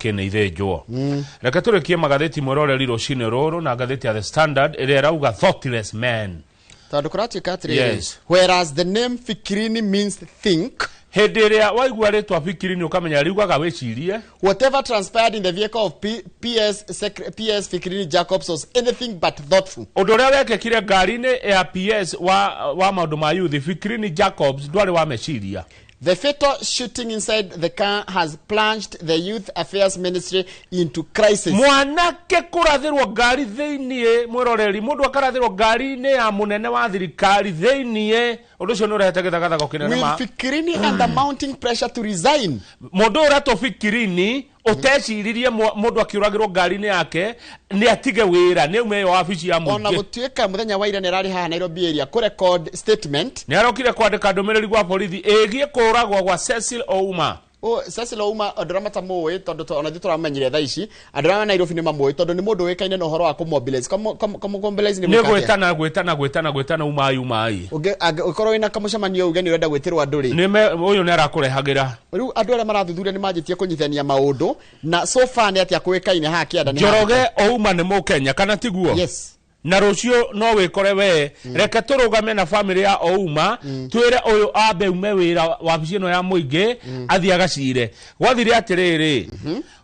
Kĩ nĩ ithĩnjwo. Reke tũrĩkie magathĩti, mwĩroreri, rũcinĩ rũrũ na ngathĩti ya The Standard ĩrĩa ĩrauga "Thoughtless men". Tondũ kũratuĩka atĩrĩrĩ, whereas the name Fikirini means think, Hĩndĩ ĩrĩa waigua rĩtwa Fikirini ũkamenya riugaga wĩcirie, whatever transpired in the vehicle of PS, PS Fikirini Jacobs was anything but thoughtful. Ũndũ ũrĩa wekĩkire ngari-inĩ ya PS wa maũndũ ma youth Fikirini Jacobs ndwarĩ wa meciria. The fatal shooting inside the car has plunged the Youth Affairs Ministry into crisis. Mwanake kũrathĩrwo ngari thĩiniĩ, mwĩroreri, mũndũ akarathĩrwo ngari-inĩ ya mũnene wa thirikari thĩiniĩ, ũndũ ũcio nĩ ũrehete gĩthagathago kĩnene. With Ma Fikirini under mounting pressure to resign. Mũndũ ũyũ ũretwo Fikirini ũteciririe mũndũ akĩũragĩrwo ngari-inĩ yake nĩ atige wĩra, nĩ aume ĩyo wabici ya Ona mũingĩ. Gũtuĩka mũthenya wa ira nĩ ararĩ haha Nairobi area kũrecord statement. Nĩ arokire kwandĩka ndũmĩrĩri gwa borithi ĩgiĩ kũũragwo gwa Cecil Ouma. O, Cecil Ouma, andũ arĩa matamũĩ, tondũ ona ithuĩ tũramenyire thaa ici, andũ arĩa Nairobi nĩ mamũĩ tondũ nĩ mũndũ ũĩkaine na ũhoro wa kũmobilize. Kũmobilize nĩ nĩ gwĩka atĩa? Gwĩtana, gwĩtana, gwĩtana, gwĩtana, umai, umai. Ũngĩkorwo wĩna kamũcemanio uge nĩ ũrenda gwĩtĩrwo andũ rĩ, nĩ ũyũ nĩ arakũrehagĩra. Rĩu andũ arĩa marathuthuria nĩ manjĩtie kũnyitithania maũndũ na so far nĩ atĩa kũĩkaine haha kĩanda nĩ Njoroge Ouma nĩ Mũkenya, kana tiguo? Yes. Na rũciũ no wĩkore we. Reke tũrũgame na bamĩrĩ ya Ouma, twĩre ũyũ ambe ume wĩra wabici ĩno ya mũingĩ, athiĩ agacire. Gwathire atĩrĩrĩ,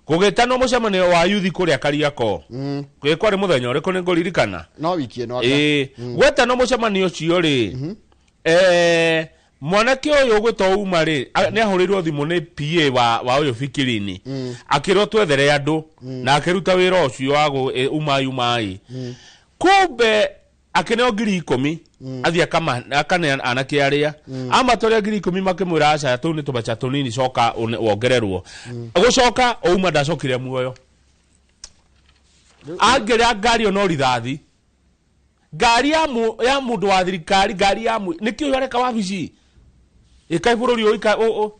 gũgĩtanwo mũcemanio wa yuthi kũrĩa Kariakoo. Ĩ kwarĩ mũthenya ũrĩkũ? Nĩ ngũririkana. No wiki ĩno anga. Ĩĩ, gwetanwo mũcemanio ũcio rĩ, mwanake ũyũ ũgwĩtwo Uma rĩ, nĩ ahũrĩirwo thimũ nĩ PA wa ũyũ Fikirini, akĩrwo twethere andũ, na akĩruta wĩra ũcio wa umai, umai. Kumbe akĩneo 10,000 athiĩ akane anake arĩa amatwaria 10,000, makĩmwĩra aca, tũu nĩ tũbeca tũnini, coka wongererwo. Gũcoka Ouma ndacokire muoyo. Angĩrĩa ngari ĩyo no rithathi, ngari ya mũndũ wa thirikari, ngari ya nĩkĩ ũyũ areka wabici ĩkai bũrũri ũyũ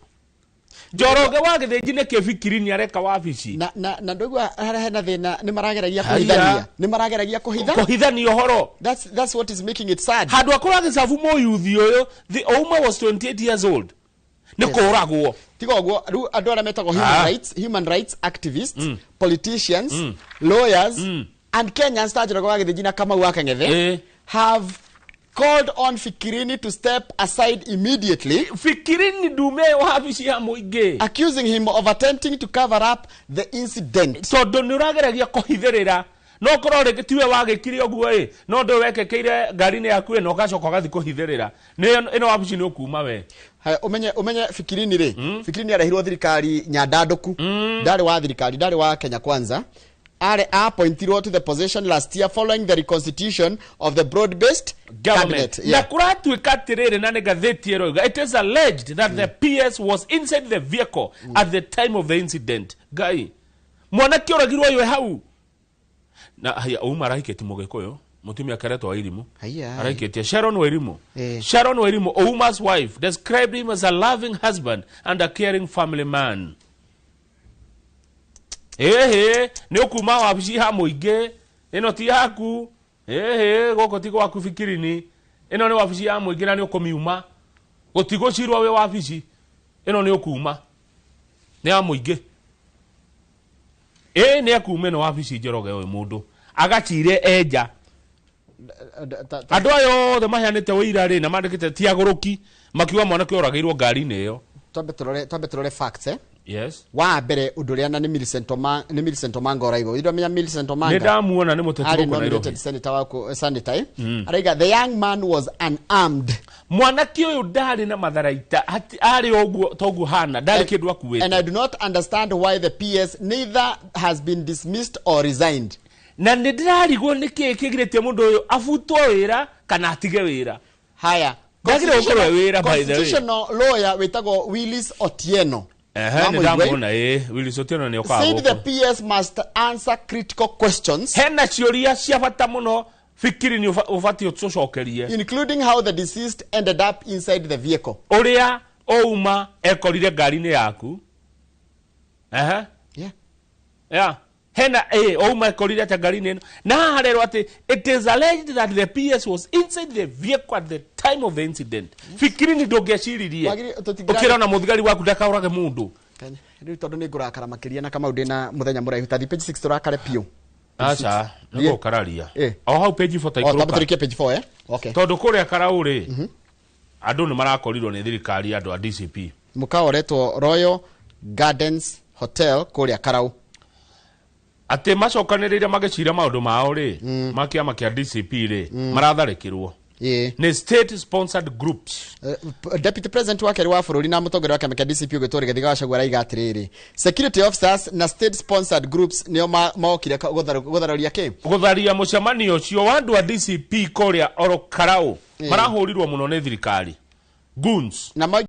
Njoroge wa Gĩthĩnji, nĩkĩ Fikirini areka wabici? Na ndũigua harĩa hena thĩna, nĩ marageragia Haya. kũhithania, nĩ marageragia kũhitha kũhithania ũhoro. That's what is making it sad. Handũ akũra gĩcabu mũyuthi ũyũ, the Ouma was 28 years old, nĩ kũragwo. Tiga ũguo, rĩu andũ arĩa metagwo human rights activists, politicians, lawyers and Kenyans ta Njoroge wa Gĩthĩnji na Kamau wa Kang'ethe have called on Fikirini to step aside immediately, Fikirini ndume wabici ya mũingĩ, accusing him of attempting to cover up the incident. Tondũ nĩ ũrageragia kũhithĩrĩra, no korwo rĩngĩ tiwe wagĩkire ũguo ĩ, no ndũ wekĩkĩire ngari-inĩ yaku ĩ, na ũgacoka ũgathiĩ kũhithĩrĩra, nĩ ĩno wabici nĩ ũkuma we. Haya, ũmenye Fikirini rĩ, Fikirini arehirwo thirikari nyandandũku, ndarĩ wa thirikari, ndarĩ wa Kenya Kwanza. Arĩ appointirwo to the position last year following the reconstitution of the broad based government cabinet. Na kũratuĩka atĩrĩrĩ, na nĩ ngathĩti ĩroiga, it is alleged that the PS was inside the vehicle at the time of the incident. Ngai, mwanake ũragirwo ũyũ e hau na haya. Uma arahikĩtie Mũgĩkũyũ, mũtumia keretwo Wairimu. Haya. Arahikĩtie Sharon Wairimu. Sharon Wairimu, Ouma's wife, described him as a loving husband and a caring family man. Ĩhĩ, nĩ ũkuma wabici ya mũingĩ, ĩno ti yaku. Ĩhĩ, gũkũ ti gwaku Fikirini, ĩno nĩ wabici ya mũingĩ na nĩ ũkũmiuma. Gũtigũcirwo wĩ wabici ĩno, nĩ ũkuma, nĩ ya mũingĩ. Ĩ nĩ ekuma ĩno wabici. Njoroge ũyũ mũndũ agacire enja. Andũ aya othe maheanĩte ũira rĩ na mandĩkĩte ti agũrũki, makiuga mwanake ũragĩirwo ngari-inĩ ĩyo. Twambe tũrore facts, eh? Yes. Wa mbere, ũndũ ũrĩa na nĩ Millicent Omanga, nĩ Millicent Omanga ũraiga ũrĩa Millicent Nĩ Omanga ndamuona, nĩ mũteti arĩ gũkũ Nairobi. Nominated senator wa senator, eh? Araiga the young man was unarmed. Mwanake ũyũ ndarĩ na matharaita, arĩ o ũguo toguo hana, ndarĩ kĩndũ akuĩte. And I do not understand why the PS neither has been dismissed or resigned. Na nĩ ndĩrarigwo nĩ kĩĩ kĩgirĩtie mũndũ ũyũ abutwo wĩra kana atige wĩra. Haya. Ndagĩrĩirwo gũkorwo e wĩra, by the way. Constitutional lawyer wĩtagwo Willis Otieno. Ehe, nĩ Wamũigua, eh? ndamuona. Ĩ, Willis Otieno nĩ okaga Said the gũkũ. PS must answer critical questions, Hena ciũria cia bata mũno Fikiri nĩ ũbatiĩ ũtũcokerie, including how the deceased ended up inside the vehicle. Ũrĩa Ouma ekorire ngari-inĩ yaku. Ehe. Yeah. Hena Ouma ekorire atĩa ngari-inĩ ĩno? Na haha harerwo atĩ it is alleged that the PS was inside the vehicle at the time of the incident. Fikiri nĩ ndũngĩeciririe ũkĩrona mũthigari waku ndakaũrage mũndũ. Rĩu tondũ nĩ ngũrakara makĩria na Kamau ndĩna mũthenya mũraihu, tathi page 6 tũrakare biũ. Aca, Thiĩ. nĩ gũkararia. O hau page 4. O tamba. Taikũrũka. Tũrĩkie page 4, eh, okay. Tondũ kũrĩa Karau rĩ, andũ nĩ marakorirwo nĩ thirikari, andũ a DCP. Mũkawa ũretwo Royal Gardens Hotel kũrĩa Karau. Atĩ macokanĩrĩire magĩcira maũndũ mao rĩ, ma kĩama kĩa DCP rĩ, maratharĩkĩrwo nĩ state sponsored groups. Deputy President wa kerĩ wa bũrũri na mũtongoria wa kĩama kĩa DCP ũgĩtwo Rigathĩ wa Gachagua araiga atĩrĩrĩ, security officers na state sponsored groups nĩo mokire gũtharũria kĩ. Gũtharia mũcemanio ũcio wa andũ a DCP kũrĩa oro Karau. Marahũrirwo mũno nĩ thirikari, goons. Na